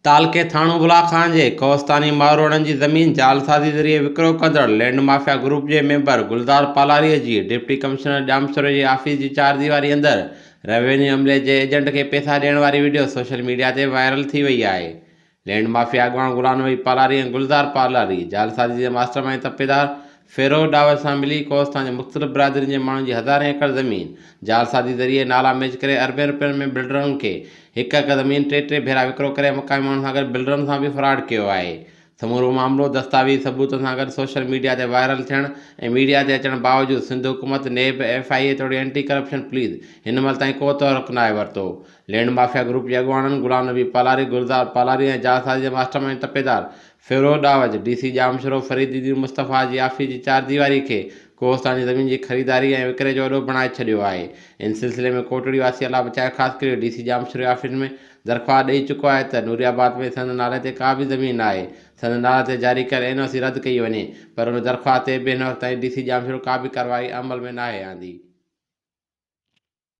تعلقي ٿاڻو بلا خان جي ڪوهستاني ماروئڙن جي زمين جعلسازي ذريعي وڪرو ڪندڙ لينڊ مافيا گروپ جي ميمبر گلزار پالاري جي ڊپٽي ڪمشنر ڄامشوري جي آفيس جي چار ديواري اندر روينيو عملي جي ايجنٽ کي پئسا ڏيڻ واري وڊيو سوشل ميڊيا تي وائرل ٿي وئي آهي. لينڊ مافيا اڳواڻ غلام نبي پالاري ۽ گلزار پالاري جعلسازي جي ماسٽر مائينڊ تپيدار فيروز ڏاوت سان ملي ڪوهستان جي مختلف برادرين جي ماڻهن جي هزارين ايڪڙ زمين جعلسازي ذريعي نالا ميچ ڪري اربين رپين ۾ بلڊرن کي هڪ هڪ زمين ٽي ٽي ڀيرا وڪرو ڪري مقامي ماڻهن سان گڏ بلڊرن سان به فراڊ ڪيو آهي. سمورو معاملو دستاويز ثبوتن سان گڏ سوشل ميڊيا تي وائرل ٿيڻ ۽ ميڊيا تي اچڻ باوجود سنڌ حڪومت، نيب، ايف I اي توڙي اينٽي ڪرپشن پوليس هن مهل تائين ڪو تحرڪ ناهي ورتو. لينڊ مافيا گروپ جي اڳواڻن غلام نبي پالاري، گلزار پالاري ۽ جعلسازي جي ماسٽر مائينڊ تپيدار فيروز ڏاوج، ڊي سي ڄامشورو فريد الدين مصطفيٰ جي آفيس جي چار ديواري کي ڪوهستان جي زمين جي خريداري ۽ وڪري جو اڏو بڻائي ڇڏيو آهي. ان سلسلي ۾ ڪوٽڙي واسي الله بچايو خاصخيلي ڊي سي ڄامشوري آفيس ۾ درخواست ڏئي چڪو آهي ته نوري آباد ۾ سندن نالي تي ڪا به زمين ناهي، سندن نالي تي جاري ڪيل اين او سي رد ڪئي وڃي پر ان درخواست تي به هن وقت تائين ڊي سي ڄامشورو ڪا به ڪارروائي عمل ۾ ناهي آندي.